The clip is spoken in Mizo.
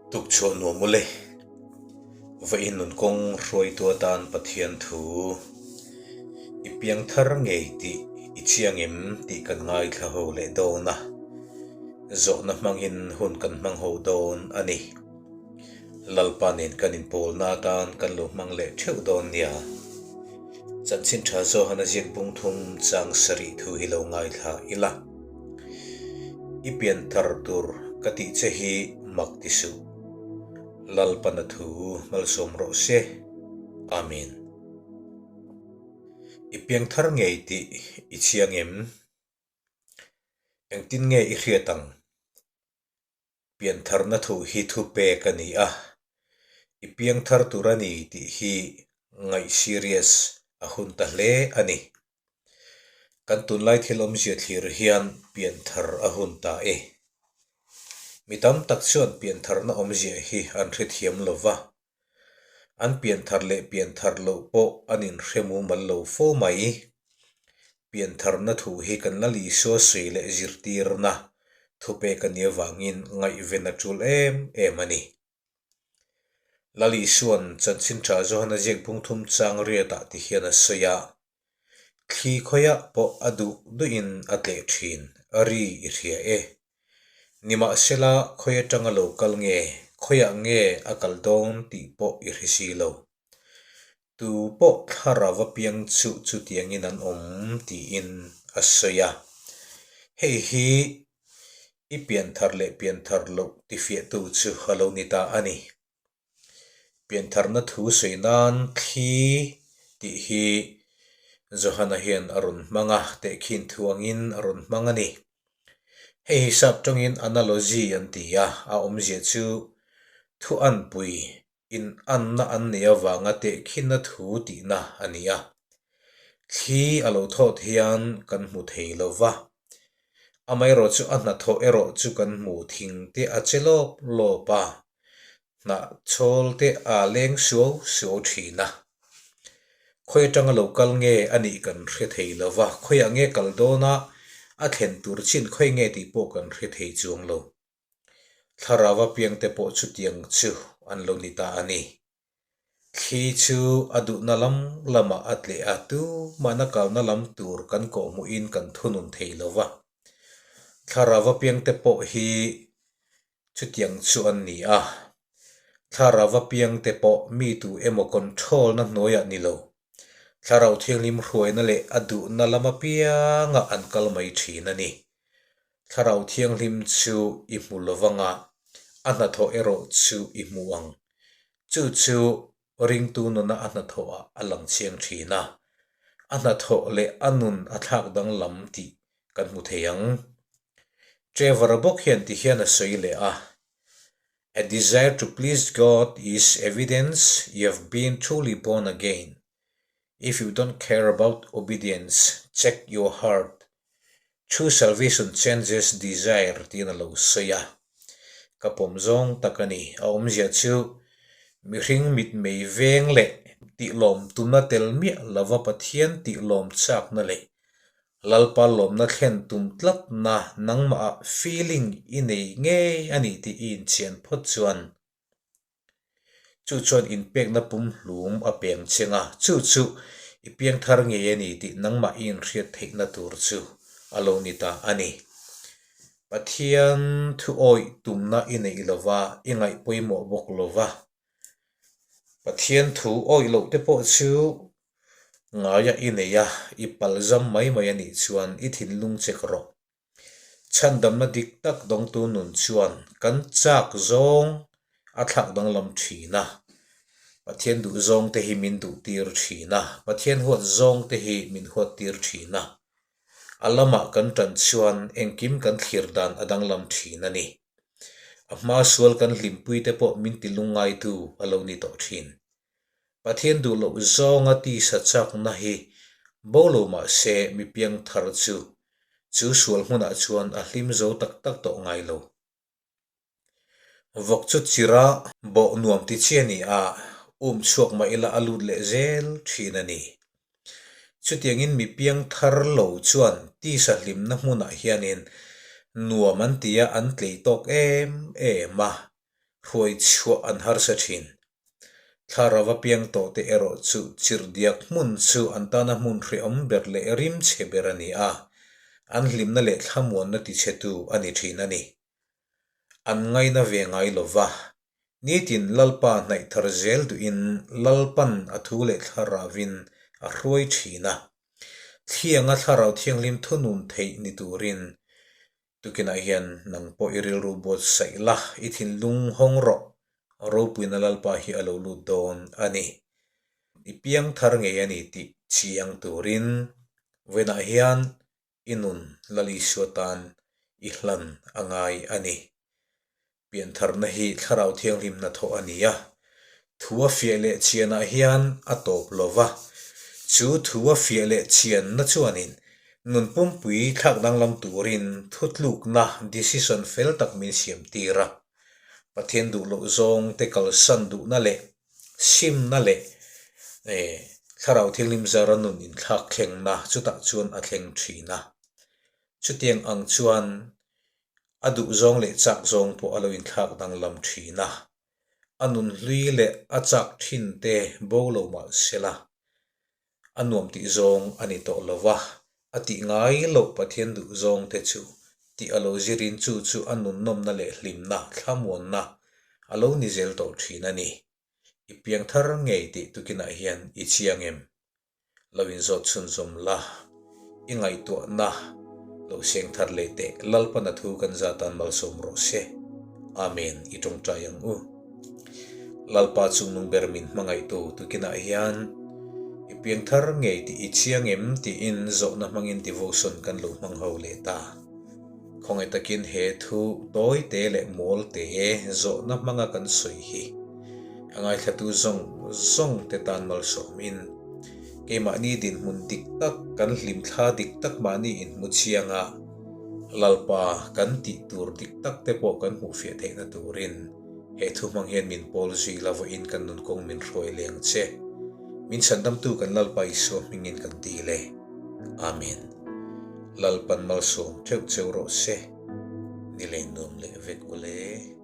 Tukchhuah nuam ule. Vawiin nun kawng hruaitu atan Pathian thu i piang thar ngei tih i chiang em tih kan ngaithla ho leh dawn a, zawhna hmangin hun kan hmang ho dawn a ni. Lalpa nen kan inpawlna atan kan lo hmang leh theuh dawn nia. Chanchin tha Johan a ziak bung thum chang sarih thu hi lo ngaithla ila. I pian thar tur ka tih che hi mak ti suh. Lalpana thu malsawm rawh se. Amen. I piang thar ngei tih i chiang em? Engtin nge i hriat ang? Piantharna thuh hi thupek a ni a, i piangthar tur a ni tih hi ngaih serious a hun ta hle a ni. Kan tunlai thil awmzia thlir hian pianthar a hun ta e. Mi tam tak chuan piantharna awmzia hi an hrethiam lo va, An pianthar leh pianthar loh pawh an inhre mumal lo fo mai. Piantharna thu hi kan la Isua sawi leh zirtirna thupek a nih avangin ngaihven a tul em em a ni. Lal Isua'n Chanchin Tha Johana ziak bung thum chang riatah ti hian a sawi a, Thli khawiah pawh a duh duhin a tleh thin, a ri i hria e. Nimahsela khawi atanga lo kal nge, khawiah nge a kal dawn tih pawh i hre si lo. Tu pawh thlarau a piang chu chutiangin an awm tiin a sawi a. Hei hi i pianthar leh pianthar loh tifiahtu chu a lo ni ta a ni. Piantharna thu sawi nan thli tih hi Johana hian a rawn hmang a, tehkhin thu angin a rawn hmang a ni. Hei hi sap tawngin analogy an ti a, a awmzia chu thu anpui in anna an neih avanga tehkhinna thu tihna a ni a. Thli a lo thawt hian kan hmu thei lo va, amaherawhchu a hnathawh erawh chu kan hmu thing te a che lawp lawp a. Hnah chhawl te a leng suau suau thin a. Khawi atanga lo kal nge a nih kan hre thei lo va, khawiah nge kal dawna a thlen tur chin khawi nge tih pawh kan hre thei chuang lo. Thlarau apiang te pawh chutiang chu an lo ni ta a ni. Thli chu a duhna lam lamah a tleh a, tumahna kalna lam tur kan kawhhmuhin kan thunun thei lo va. Thlarau apiang te pawh hi Chutiang chu an ni a, thlarau apiang te pawh mi tu emaw control na hnuaiah ni lo, thlarau thianghlim hruaina leh a duhna lam apiangah an kal mai thin a ni. Thlarau thianghlim chu i hmu lovanga, a hnathawh erawh chu i hmu ang. Chu chu ringtu nuna a hnathawhah a lang chiang thin a, a hnathawh leh a nun a thlak danglam tih kan hmu thei ang. Trevor-a bawk hian ti hian a sawi leh a, A desire to please God is evidence you have been truly born again. If you don't care about obedience, check your heart. True salvation changes desire tiin a lo sawi a. Ka pawm zawng tak a ni. A awmzia chu mihring mitmei veng leh tihlawm tumna tel miah lova Pathian tihlawm chakna leh Lalpa lawmna thlen tum tlatna nangmahah feeling i nei ngei a ni tih i inchian phawt chuan Chu chuan inpekna pumhlum a peng cheng a, chu chu i piangthar ngei a ni tih nangmah i inhriat theihna tur chu a lo ni ta a ni. Pathian thu awih tumna i neih lo va, i ngaih pawimawh bawk lo va. Pathian thu awih loh te pawh chu ngaia i nei a, i palzam mai mai a nih chuan i thinlung chek rawh. Chhandamna dik tak dawngtu nun chuan kan chak zawng a thlak danglam thin a, Pathian duh zawng te hi min duh tir thin a, Pathian huat zawng te hi min huat tir thin a. A lamah kan tan chuan engkim kan thlir dan a danglam thin a ni. A hma sual kan hlimpui te pawh min ti lungngaitu a lo ni tawh thin. Pathian duh loh zawnga tisa chakna hi bo lo mah se mi piang thar chu chu sual hmunah chuan a hlim zo tak tak tawh ngai lo. Vawk chu chira bawh nuam ti chi a ni a, um chhuak mah ila a lut leh zel thin a ni. Chutiangin mi piang thar lo chuan tisa hlimna hmunah hianin nuam an ti a, an tlei tawk em em a. Hruai chhuah an harsa thin. Thlarau a piang tawh te erawh chu chirhdiak hmun chu an tana hmun hrehawm ber leh rim chhe ber a ni a, an hlimna leh thlamuanna tichhetu a ni thin a ni. An ngaina ve ngai lo va, nitin Lalpa hnaih thar zel duhin Lalpan a thu leh thlarauvin a hruai thin a. Thlianga thlarau thianghlim thunun theih ni turin Tukinah hian nang pawh i rilru buatsaih la, i thinlung hawng rawh, ropuina Lalpa hi a lo lut dawn a ni. I piang thar ngei a ni tih chiang turin vawiinah hian i nun Lal Isua tan i hlan a ngai a ni. Piantharna hi Thlarau Thianghlim hnathawh a ni a, thu a fiah leh chianah hian a tawp lo va, chu thu a fiah leh chianna chuanin nun pumpui thlak danglam turin thutlukna, decision, fel tak min siam tir a. Pathian duh loh zawng te kalsan duhna leh simna leh Thlarau Thianghlim zara nun inthlak thlengna chutah chuan a thleng thin a. Chutiang ang chuan A duhzawng leh chak zawng pawh a lo inthlak danglam thin a, a nunhlui leh a chak thin te bo lo mah sela, a nuam tih zawng a ni tawh lo va, a tih ngai loh Pathian duhzawng te chu tih a lo zirin chu chu a nunnawmna leh hlimna, thlamuanna a lo ni zel tawh thin a ni. I piangthar ngei tih tukinah hian i chiang em? Lo inzawt chhunzawm la, i ngaihtuahna lo seng thar leh teh Lalpana thu kan zatan malsawm rawh se. Amen i tawngtai ang u. Lalpa chungnung ber min hmangaihtu tukinah hian i piangthar ngei tih i chiang em tiin zawhna hmangin devotion kan lo hmang ho leh ta. Khawngaih takin he thu tawi te leh mawl te zawhna hmanga kan sawi hi a ngaithlatu zawng zawng te tan malsawmin keimahni dinhmun dik tak kan hlimthla dik tak mahni inhmu chianga Lalpa kan tih tur dik tak te pawh kan hmuhfiah theihna turin he thu hmang hian min pawl zui la vawiin kan nun kawng min hruai leng che. Min chhandamtu kan Lalpa Isua hmingin kan dil e. Amen. Lalpan malsawm theuh cheu rawh se. Ni lei nuam leh vek ule.